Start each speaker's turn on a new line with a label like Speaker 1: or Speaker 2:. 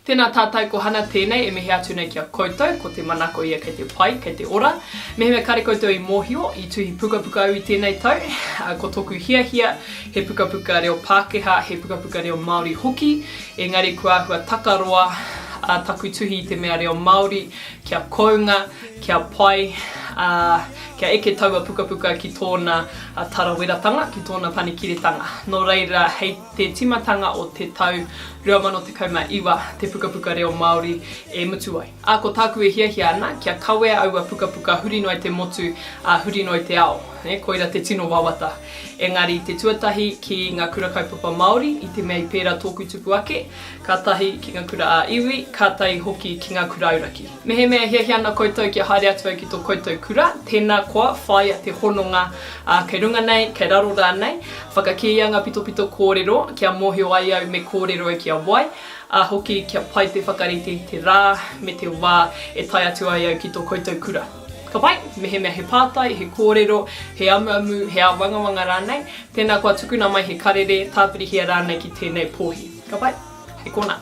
Speaker 1: Tēnā tātou, ko Hana tēnei e mihi atu nei ki a koutou, ko te manako ia kei te pai, kei te ora. Mehemea kare koutou i mōhio, i tuhi pukapuka au i tēnei tau, ko toku hiahia he pukapuka reo Pākehā, he pukapuka reo Māori hoki, engari kua āhua takaroa taku tuhi i te mea reo Māori kia kounga, kia pai, ā, kia eke taua pukapuka ki tōna taraweratanga, ki tōna panekiretanga. Nō reira, hei te tīmatanga o te tau 2019 te pukapuka reo Māori e mutu ai. Ā, ko tāku e hiahia ana, kia kawea aua pukapuka huri noa i te motu, ā, huri noa i te ao. Nē, koira te tino wawata. Engari, te tuatahi ki ngā kura kaupapa Māori, i te mea i pērā tōku tupu ake, kātahi ki ngā kura ā-iwi, kātahi hoki ki ngā kura auraki. Mehemea e hiahia ana koutou kia haere atu au ki tō koutou kura, tēnā koa, whāia te hononga, ā, kei runga nei, kei raro rānei, whakakīia ngā pitopito kōrero kia mōhio ai au me kōrero au ki a wai, ā, hoki kia pai te whakarite i te rā me te wā e tae atu ai au ki tō koutou kura. Ka pai? Mehemea he pātai, he kōrero, he amuamu, he āwangawanga rānei, tēnā koa tukuna mai he karere, tāpirihia rānei ki tēnei pōhi. Ka pai? Hei konā.